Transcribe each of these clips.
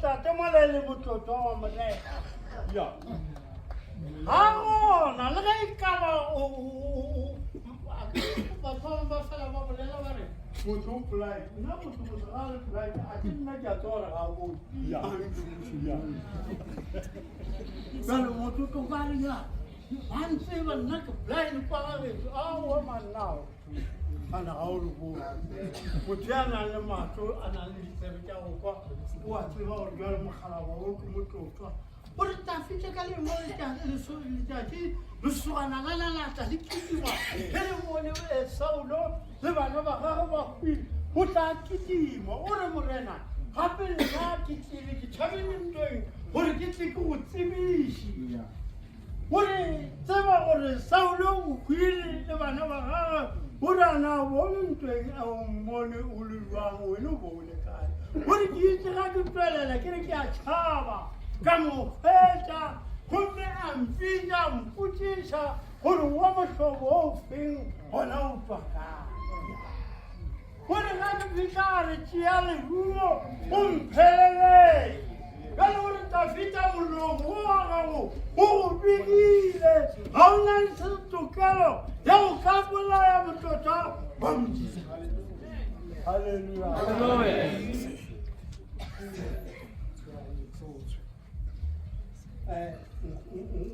tate mola e le motlotlo wa morena ga gona le ge e ka ba batho ba ba fela ba bolela ba re motho o polite nna motho motho ga a le polite a ke nna ke a tsewa gore ga a bone jale motho ke ba re ya ba ntseba nna ke blind kwa ga geso aowa mannao ana ga o re bone motho ya nang le mahlo a nang le ditsebe tša go kwa o a tseba gore jale mogalaba o ke motlotlwa o re tafitše ka lengwe letšatši lesogana la lalata le kitima ge le bone eh, saulo le bana ba gagwe ba hwile o tla kitima o re morena gape nna ke tlile ke tšhabile ntweng gore ke tle ke go tsebiše O re tseba gore Saulo o hwile le bana ba gagwe, o re a na bone ntweng a o mmone o le jwang, wena o bo o le kae? O re ke itse ga ke tswelela ke re ke a tšhaba, ka mo hwetša gomme a mpitša a mpotšiša gore wa mohlobo o feng gona o tšwa kae. O re ga ke fihla a re tšea lerumo o mpheleletse. Bjale o re Dafida molomo wo wa gago o go bidile, ga o na le tokelo ya go ka bolaya motlotla wa Modimo. Haleluya.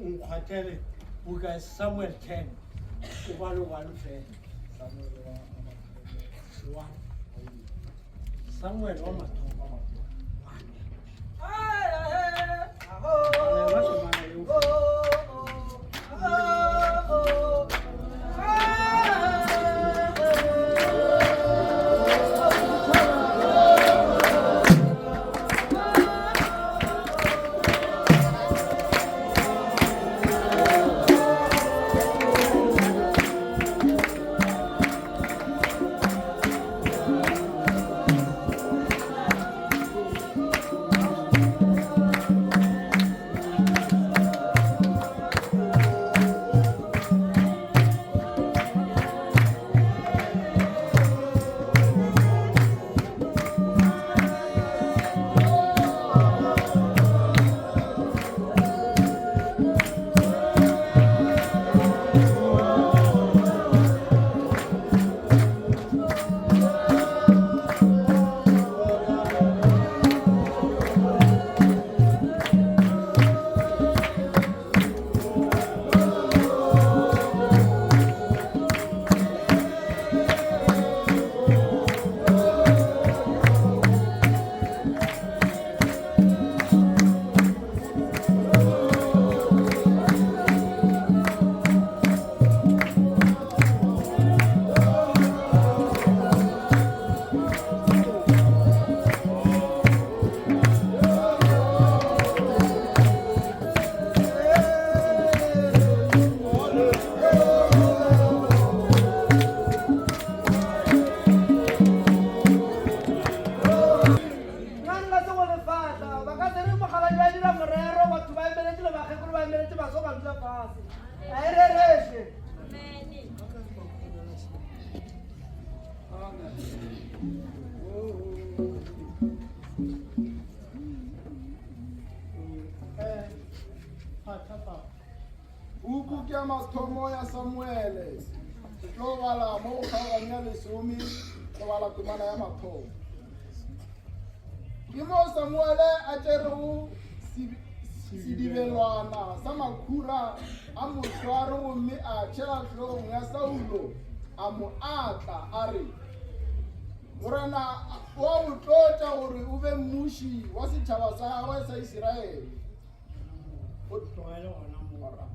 Nkgwathele buka Samuel 10 o bale one fela. One. Samuel wa mathomo. Nna nka se go lefahla ba ka se re mogala jwa dira morero batho ba emeletse le bakgekolo ba emeletse baso ba dula fase a e rereše. Puku ke ya mathomo ya Samuele. Re tlo bala mo go kgaoganyo ya lesome, re bala temana ya mathomo. Ke mo Samuele a tšerego sedibelwana sa makhura a mohlware gomme a tšhela hlogong ya Saulo, a mo atla, a re, Morena o a go tlotša gore o be mmuši wa setšhaba sa gagwe sa Isiraele. O tlogele gona mo.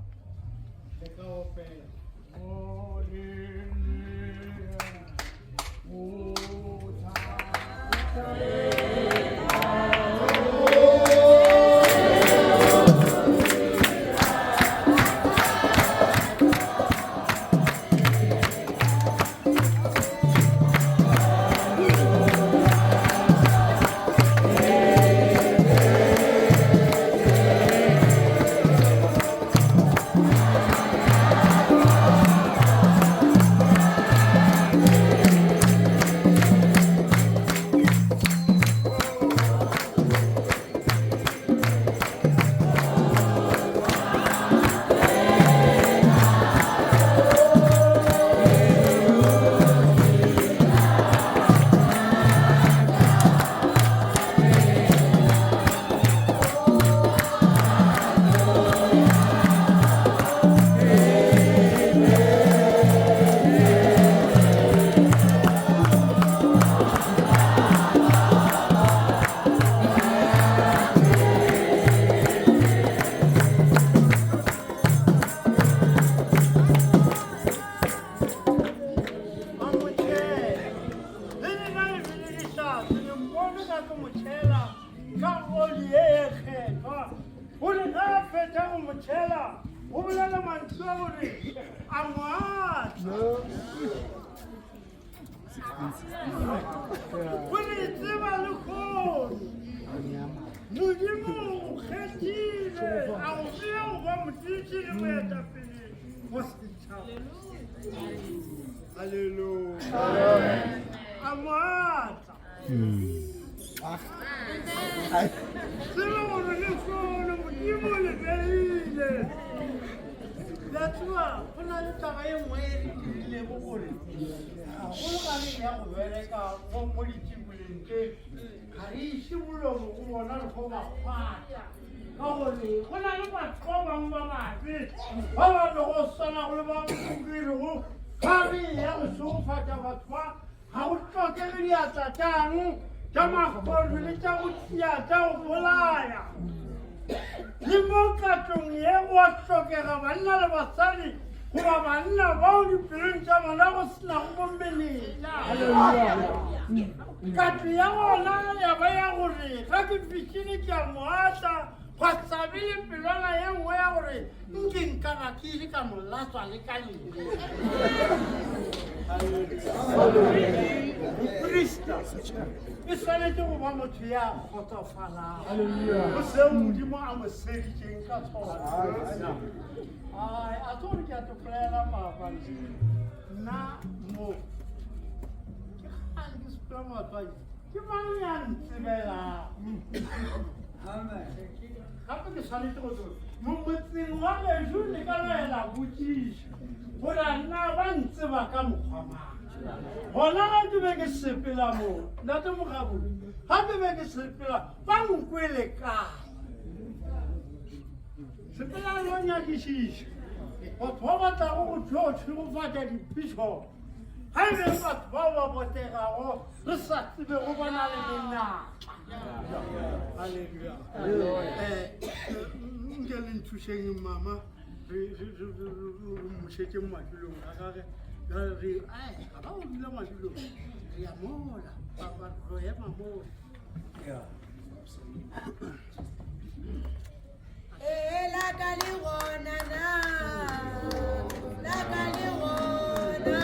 Le ka opela. O re ge a fetša go mo tšhela, o bolela mantšu a gore a mo atla. O re tseba lehono Modimo o go kgethile a go bea go ba modiši le moetapele wa setšhaba. Haleluya. A mo atla. Tseba gore lehono Modimo o le beile. Le a tseba, go na le taba e nngwe e re dirilego gore gagolo ga re ya go bereka mo mo ditšimoleng tše ga re iše molomo go bona re go ba kgwata ka gore go na le batho ba bangwe ba babe ba ba bego swanago le ba rego ga re ya go šegofatša batho ba Ga go hlokege diatla tšang tša magodu le tša go tia tša go bolaya. Le mo katlong ye go a hlokega banna le basadi goba banna bao dipelong tša bona go se nago bomenetša. Katlo ya gona ya ba ya gore ga ke fihlile ke a mo atla gwa sa be le pelwana ye nngwe ya gore nke nka ba ke ile ka mo latswa le ka lengwe. Moprista e swanetše go ba motho ya kgotsofalago go seo Modimo a mo seditšeng ka sona. Ai, a tso gore ke a tlopolela papa nna mo ke kgale ke sepela motswadi ke mang ya ntsebelang Gape ke swanetše go tseba mo motseng wa gešo le ka no ela botšiša gore a nna ba ntseba ka mokgwa mang. Gona ga ke be ke sepela moo, Ntate Mogabodi, ga ke be ke sepela ba nkwele kae? Sepela le yo nyakišiša batho ba ba tlago go tlo tšhegofatša dipitšo ga e be batho bao ba botegago re sa tsebego ba na le menatla. Hallelujah. Nke le nthušeng mama re mmušetše madulong a gage re ga ba o dula madulong re ya mola ro ema mola. Ee, la ka le gona na, la ka le gona.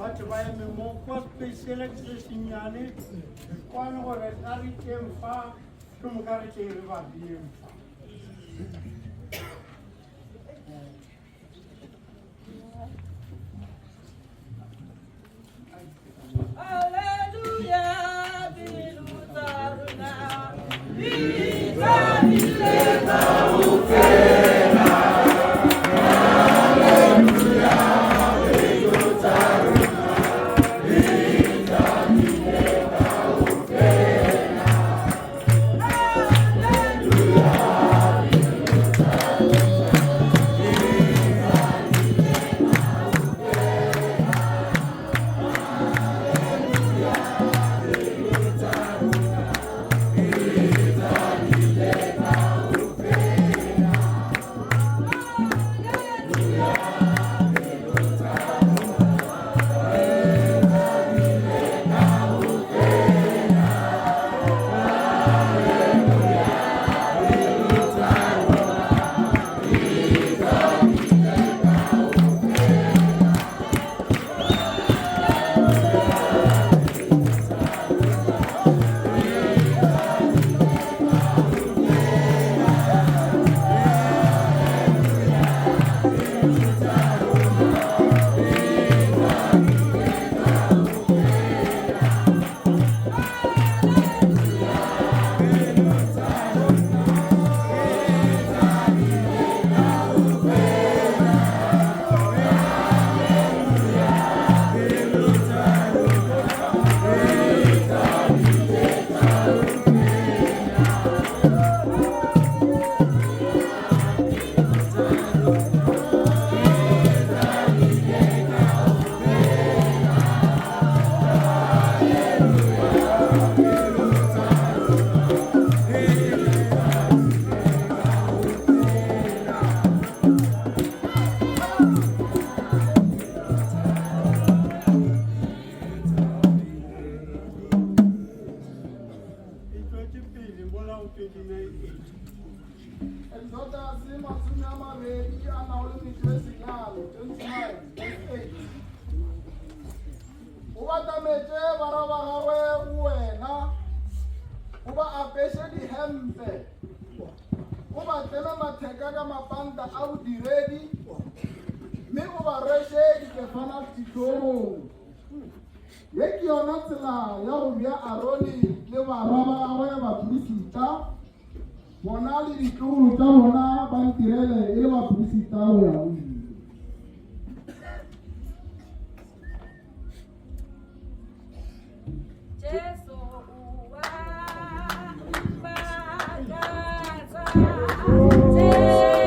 Ba tle ba eme mo kwa space sela se sennyane, re kwane gore a re tleng fa, ke moka re tle re ba beeng fa. Hallelujah, pelo tsa rona di thabile kaofela. E tšwetše pele mola go 29 Exodus 22 a nago le metšo e senyane, 29 verse 8. O batametše barwa ba gagwe go wena, o ba apeše dihempe, o ba tleme matheka ka mapanta a bodiredi, mme o ba rweše dikefana dihlogong. Ye ke yona tsela ya go bea Arone le barwa ba gagwe baperisita, bona le ditlogolo tša bona ba ntirele e le baperisita go ya go ile. Jesu o a mmakatsa. Jesu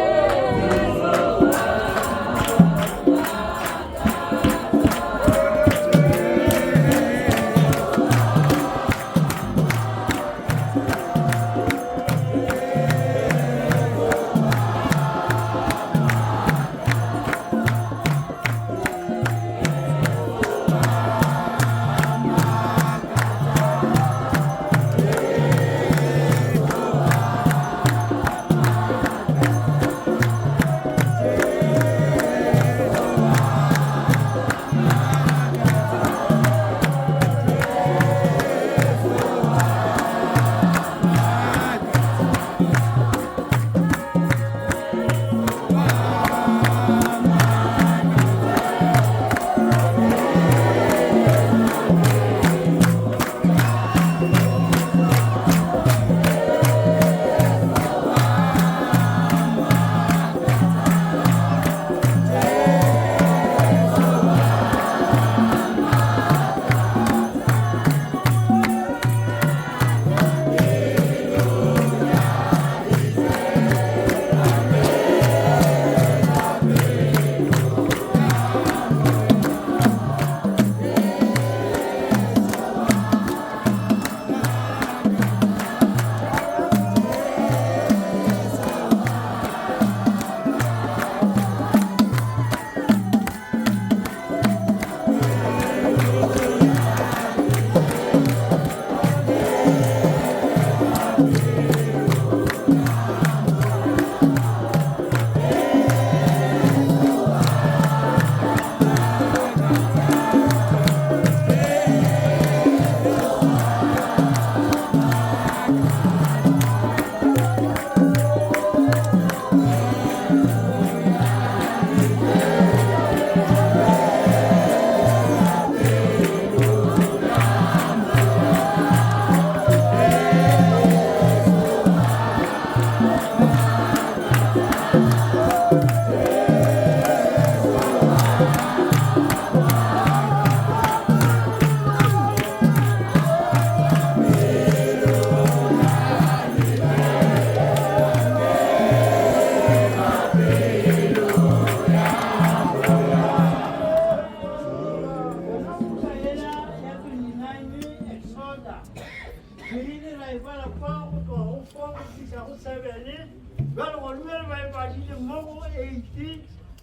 go sebene bjale gone bjale ba e badile mo go eight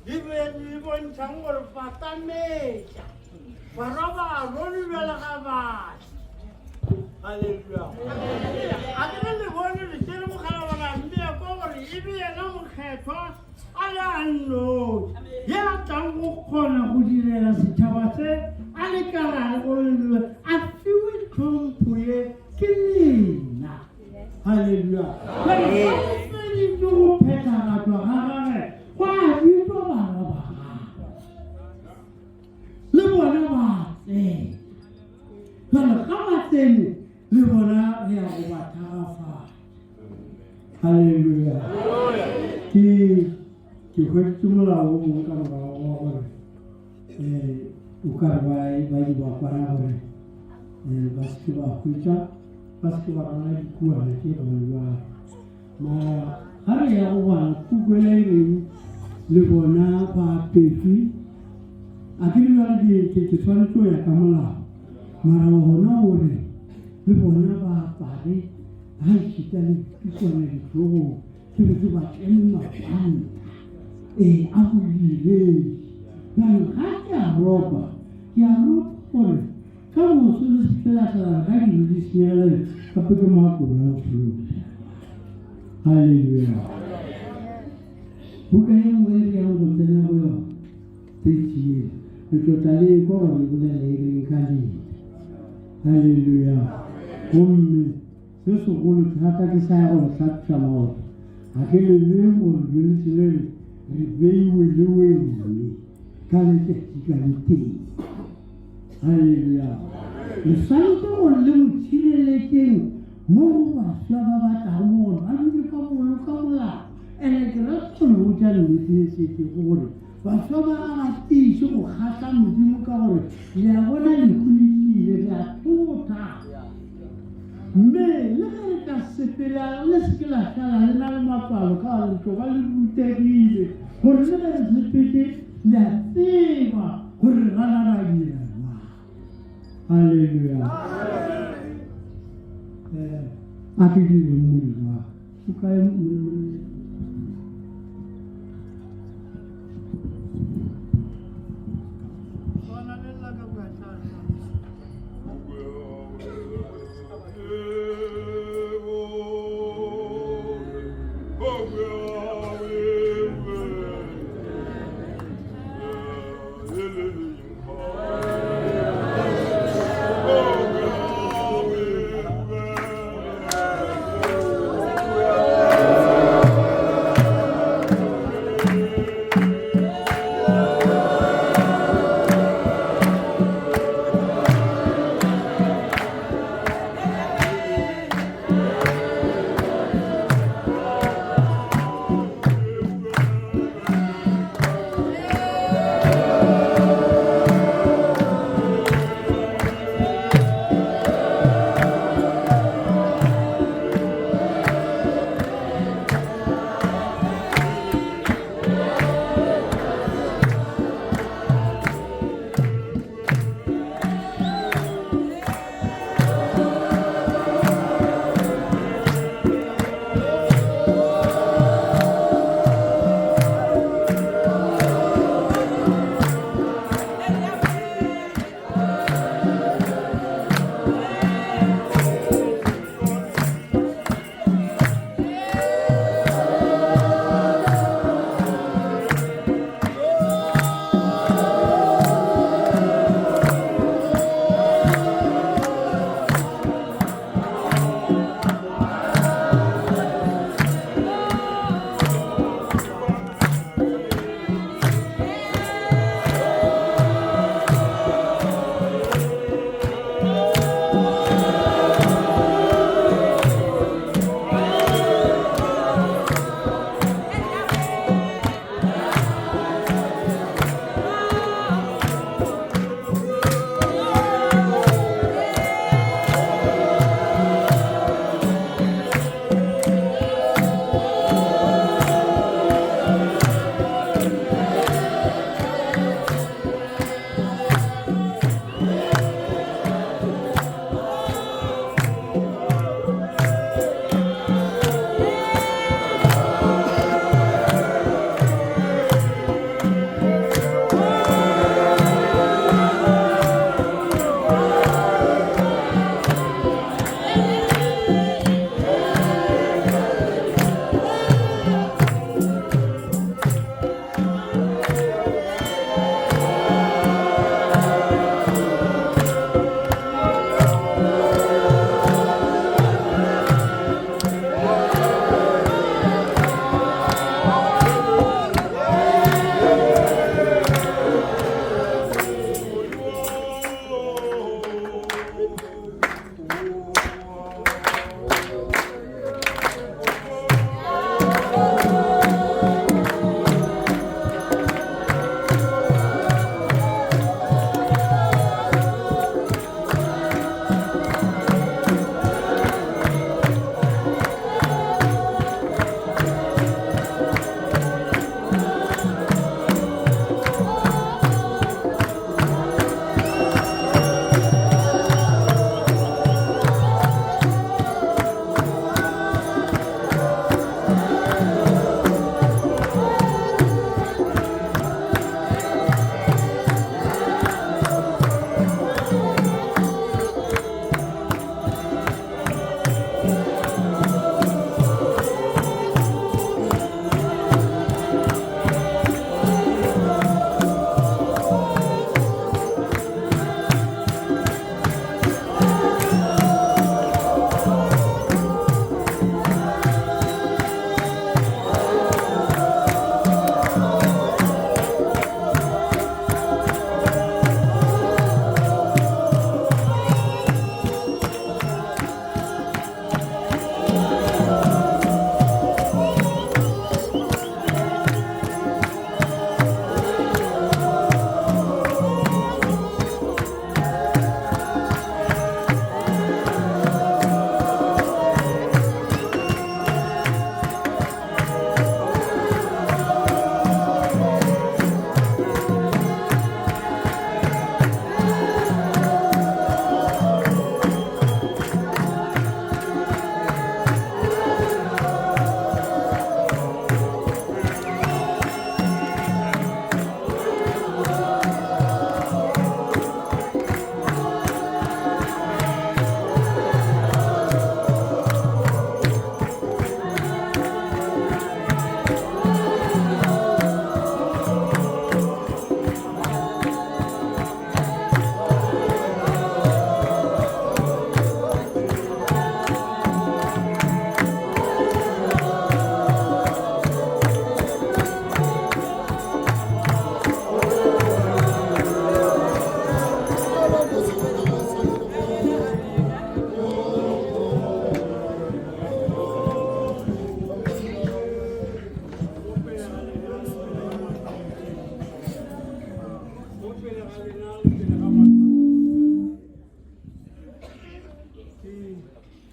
di be di bontšhang gore batametša barwa ba Arone bjale ga batho halleluja a ke re le bone re tšere mokgalabana mmea ko gore e be yena mokgethwa a le a nnoši ye a tlang go kgona go direla setšhaba se a le ka gare gore a fiwe tlhompho ye ke lena halleluja jale ga o feditse go phethagatšwa ga gage go a bitswa barwa ba gagwe le bona ba tsena jale ga ba tsene le bona re ya go ba thagafatša halleluja ke ke hweditse molao o mongwe ka morago wa gore um o ka re ba di ba kwana gore um ba seke ba hwetša ba seke ba rwala dikuana tše gone jwale mara ga re ya go bala puku ela e reng le bona ba apetšwe a ke le jale ke tshwanetse go ya ka molao mara gona gore le bona ba apare ga šita le dikwana dihlogong ke be ke ba tleme mabanta ee a go direng jaanong ga ke a ropa ke a ropa gore ka moso le seke la tla ka dilo di senyegele gape ke makola o halleluja buka e nngwe e re yang go tsena go yona tsetšie re tlo tla le ekwa gore e bolela e reng ka lena halleluja gomme se segolo thata ke sa ya go le hlapiša maoto ga ke le bee gore dilo le re re beiwe le wene ka letšatši ka letee halleluja le swanetše gore le mo tšhireletšeng mo go baswa ba batlago mo gore ba dule ka boloka molao ene ke rata go le botša nnete e šetšego gore baswa ba ga ba tiiše go kgahla modimo ka gore le a bona lehu le tlile re a thotha mme le ge le ka sepela le se ke la šala le na le matswalo ka gore le tlo ba le rutegile gore le ge re sepetse le a tseba gore ra na ra dira jwang halleluja um a ke dire modiro wa o kae Swana le la ka kua tlase.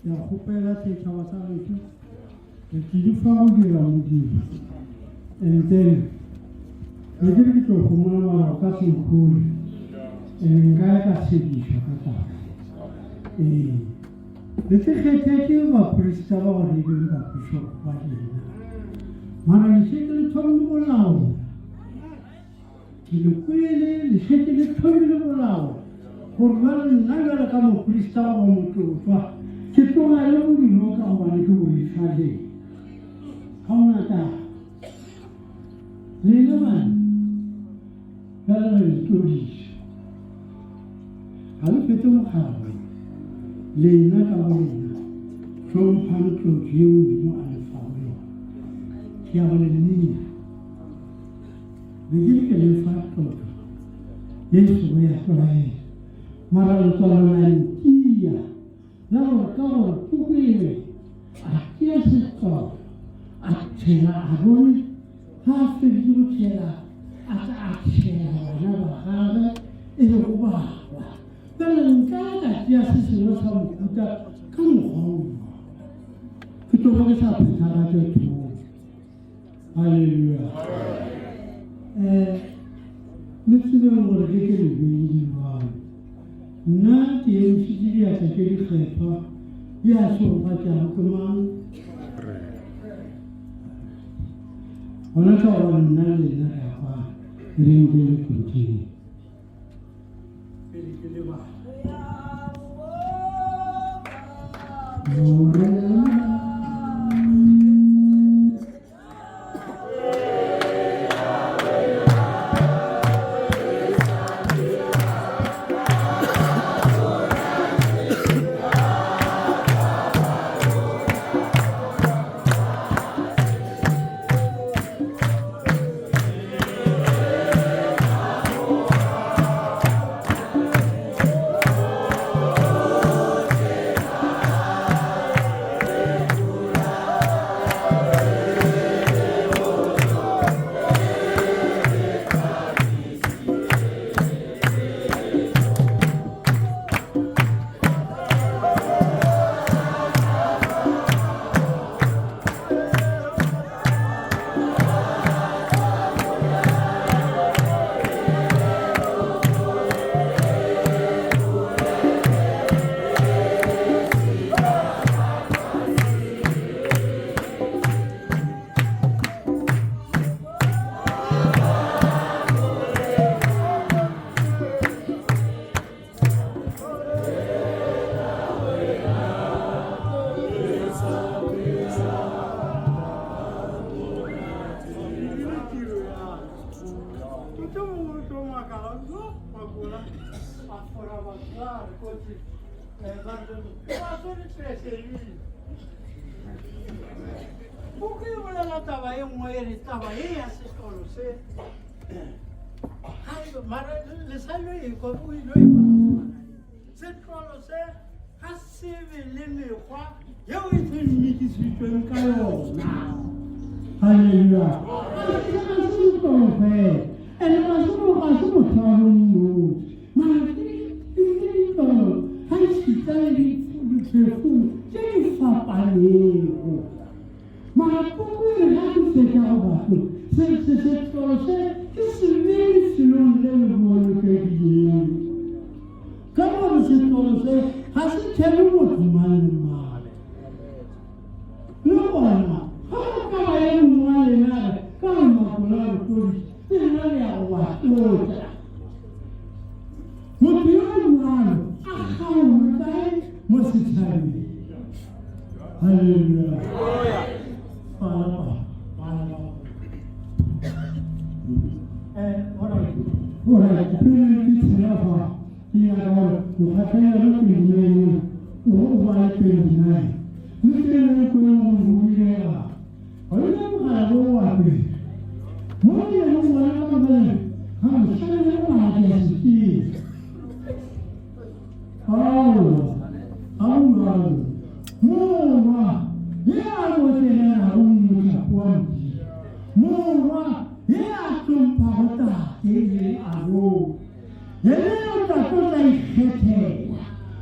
Ke a kgopela setšhaba sa gešo, re tlile fa go dira modiro. And then, ne ke re ke tlo homola mara o ka se nkhole. And nka ya ka tshedišwa ka taba. Ee. Le se kgethetše baprista ba gore e beng bapišopo ba lena. Mara le šetše le thomile go laola. Ke le kwele le šetše le thomile go laola gore bjale nna bjalo ka moprista goba motlotlwa ke tlogele modiro ka gobane ke boifa lena. Ga go na taba. Lena bana bjale re le tlodiša. Ga le fete mokgabo. Lena ka go lena hlomphang tlotlo ye Modimo a le fago yona. Ke ya go le nea. Be ke le ke le fa tlotlo ye e sego ya tlwaelo, mara letswalo la ntia la gore ka gore puku e re a tšea setlolo a tšhela Arone, ga a feditše go tšhela a tla a tšhela bana ba gagwe e lego barwa. Bjale nka ka tšea se sengwe sa mohuta ka mokgwa wo, ke tlo ba ke sa phethagatše thomo. Haleluya. Eh, le tsebeng gore ke ke le beile jwang. Nna ke emišitše diatla tše dikgethwa, ya šegofatšago ke mang? Gona ka gobane nna le lena re a kwana, e reng ke le continue. Pele ke lebala. Morena. Puku e bolela taba e nngwe e re taba e ya sekolo se mara le sa lo ekwa o ile e setlolo se ga se be le mekgwa yeo e tlhomamišitšweng ka yona halleluja ga se setlolo fela ene ga se ga se motho a le nnoši mara ke ditlolo ga šita le diphefong tše di fapanego Mara puku e re ga ke fetša go batho, se, se, setlolo se ke se bee lefelong le le bolokegilego. Ka gore setlolo se ga se tšhele motho mang le mang. Le gona, ga go ka ba ye mongwe wa lena a re, ka gore makola a re tloditše, le lena le ya go ba tlotša. Motho yo bjalo a kgaolwe kae mo setšhabeng? Haleluya. Bala bala bala. Eh, alright. Alright, pele ke tshela fa ke nyaka gore mokgatlhelo 29 o o bale 29. Mme pele o kwe go bulega. Ga o ile mogala bo wa pele. Mo ke le ngwana ka mabele, ga mosadi le madi a setee. Aowa, ga go bjalo. Morwa ye a botegelago mohlape wa Modimo, morwa ye a hlomphago tate le Arone, yena yo tate o tla ikgethela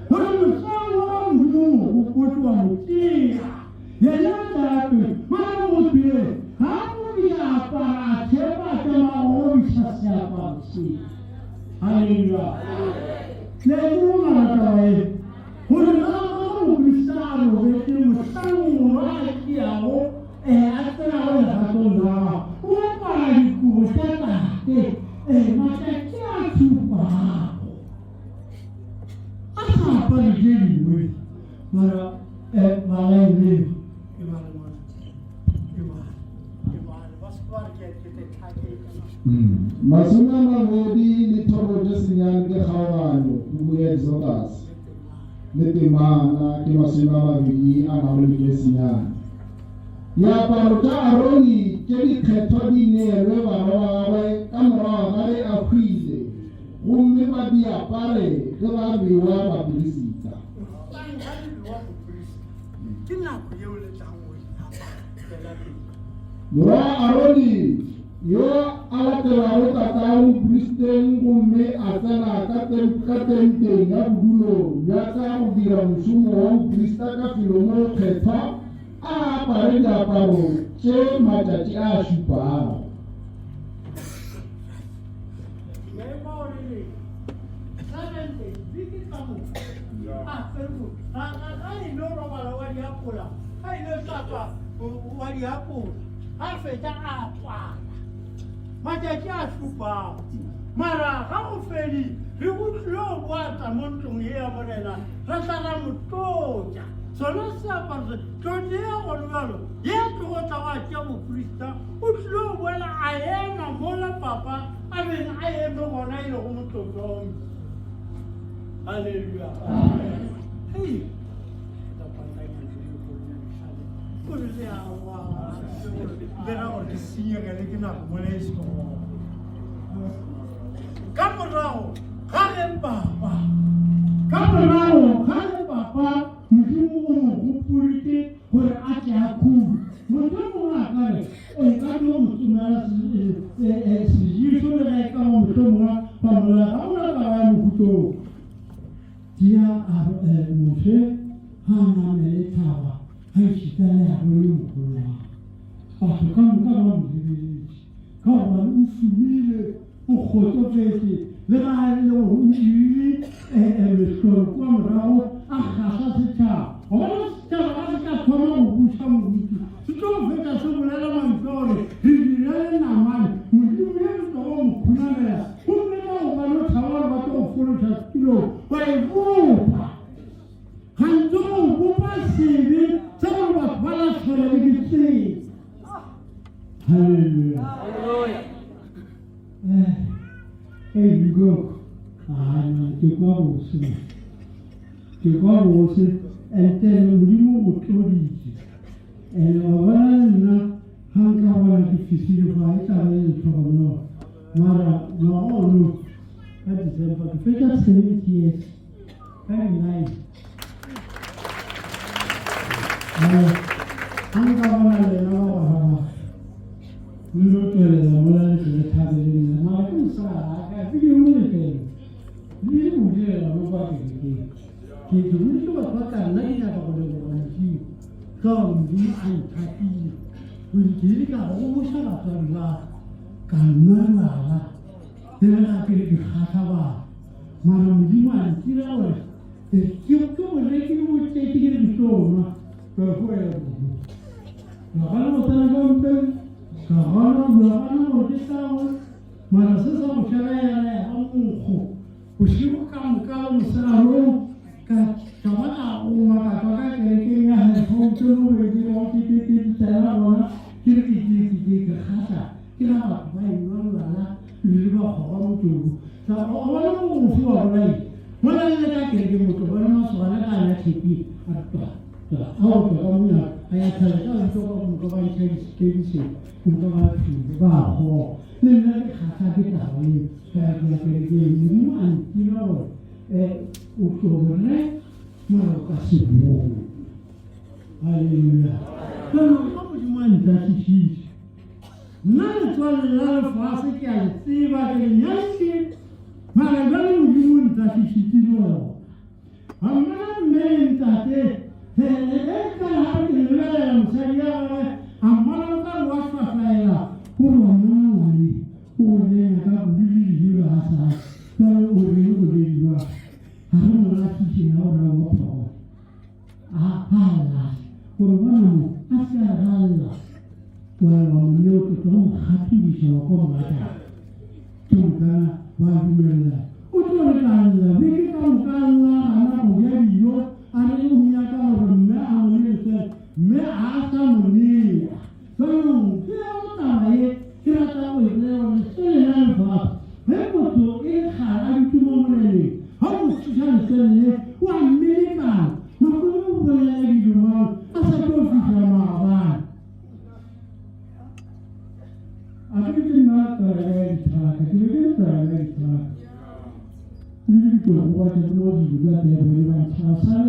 gore mosadi wa Modimo o mo. gopotse wa mo tšea. Yena a tšwela pele, Mara motho ye ga a no di apara a tshepa a tšama a gogobiša seaparo se. Haleluya! Le a e tseba mara taba ye, gore ga ga moprista a robetše mohlang morwa a tšeago eh, a tsenago legatong la gagwe, o apara dikobo tša tate eh, matšatši a šupago. A sa apare tše dingwe, mara eh, balaeleng. E bale ngwana, e bale, e bale. Ba se ke ba re ke ke te tlhake. 23 ke kgaogano, puku ya Exodus, le temana ke 20 a nago le metšo e senyane. Diaparo tša Arone tše dikgethwa di neelwe barwa ba gagwe ka morago ga ge a hwile, gomme ba di apare ge ba bewa baperisita. Mohlang ga le bewa moprista, ke nako yeo le tlago go di apara. Tšwela pele. Morwa wa Arone yo a latelago tatagwe bopristeng gomme a tsena ka ka tenteng ya bodulo bja ka go dira mošomo wa boprista ka Felo mo Gokgethwa, a apare diaparo tše matšatši a šupago. Wa diapola a fetša a tswala matšatši a šupago mara ga go fedi re go tlilo boatla mo ntlong ye ya morena ra tla ra mo tlotša sona seaparo se tlotše ya gone bjalo ye tlogo tla go a tšea boprista o tlilo boela a ema mola papa a beng a eme gona e lego motlotlong halleluja hei dira gore ke senyegele ke nako mola e sego ka morago ga ge papa ka morago ga ge papa modimo o mo gopoditše gore a tle a khume motho mongwe a ka re e ka tlo mo tsomela sejiso le ge e ka ba motho mongwe ba mola ga gona taba ya mohutong Tšea a re, Moshe ga a namele thaba ga ešita le Arone mogolo wa gagwe. Batho ka moka ba mo lebeletše, ka gobane o šomile, o kgotsofetše, le ga e le gore o dirile mehlolo kua morago a kgahla setšhaba. Gobane setšhaba ga se ka thoma go buša moruti, se tlo fetša se bolela mantšu a gore re direle namane Modimo yo re tlogo mo khunamela. Gomme ka gobane o tšhaba gore ba tlo go fološa setulong, wa e bopa. Gantsi go bopa sebe sa gore batho ba lahlegelwe ke ditsela. Halleluja. Eh, hey, Nkoko. Ah, man, ke kwa bose. man. Ke kwa bose. And then Modimo o go tloditše. And wa bona le nna ga nka bona ke fihlile fa e tla ba e le letlhogonolo. Mara ngwaga ono ka December ke fetša 70 years ka di-nine. Mara ga nka bona lena ba gona ba le no tšwelela mola le tle le thabe le nna mara ke mosala ka ke mo letele le o direla mo kwa kerekeng ke ke bontsi batho ba tla nna ke nyaka go leboga modimo ka gore modimo a nthapile gore ke ile ka goboša batswadi ba ka nwa jwala le ge ga ke re ke kgahla batho mara modimo a ntira gore ke ke boreke le botete ke re ke tlo nwa ka goela bomo ka gana go tsena ka mpeng ka gana ka gana gore ke tlangwe mara se sa go šala yana ya ba monkgo bošego ka moka le mosegarong ka ka ba ka goma ka tswa ka kerekeng ya headphone tse mo be ke go ke ke ke tsena gona ke re ke ke ke ke ke kgahla ke ga batho ba enwa jwala ebile ba kgoga motsoko ka o bona mogofi wa bolai mola le ka kerekeng motho bona masogana ka ana thepi a twa twa a go twa ka monyako a ya tlhale ka bitsa ka moka ba ntšha disekebise moka ba thuba ba kgoga le nna ke kgahla ke taba eo ka ya ke ya kerekeng modimo a ntira gore um o tlore mara o ka se bone halleluja jalo ka modimo a ntatlisiše nna letswalo la lefase ke a le tseba ke le nyaditše mara jale modimo o ntatlisiše lona ga mma mme le ntate he mosadi ya gagwe a mmona o ka re wa šwašwaela gore wa mmona ngwane o go nyenya ka kudu le dijo ga sa jale o reng go le dijo ga re mo latlhiše na o ra wa phogo a a la gore bona mo a se a ralla wa wa mo o tlo mo kgathibiša wa kwa moratang Ke moka ba dumelela. O tlo re ka lla beke ka moka a lla gana go ja dijo a re o nyaka gore mme a mo nee letswele mme a sa mo nea. Jaanong ke yona taba ye ke rata go e bolela gore letswele la lefase ge motho e le kgale a dutše mo moreneng ga o mo thuša letswele le o a mmelekana nako e o bolela dilo mang a sa tlo fihla maabane. A ke ke nna taba ya dithaka, ke be ke le taba ya dithaka. Ebile ke tlo gobatša ke mo dilo ka tebele ba ntšha sa.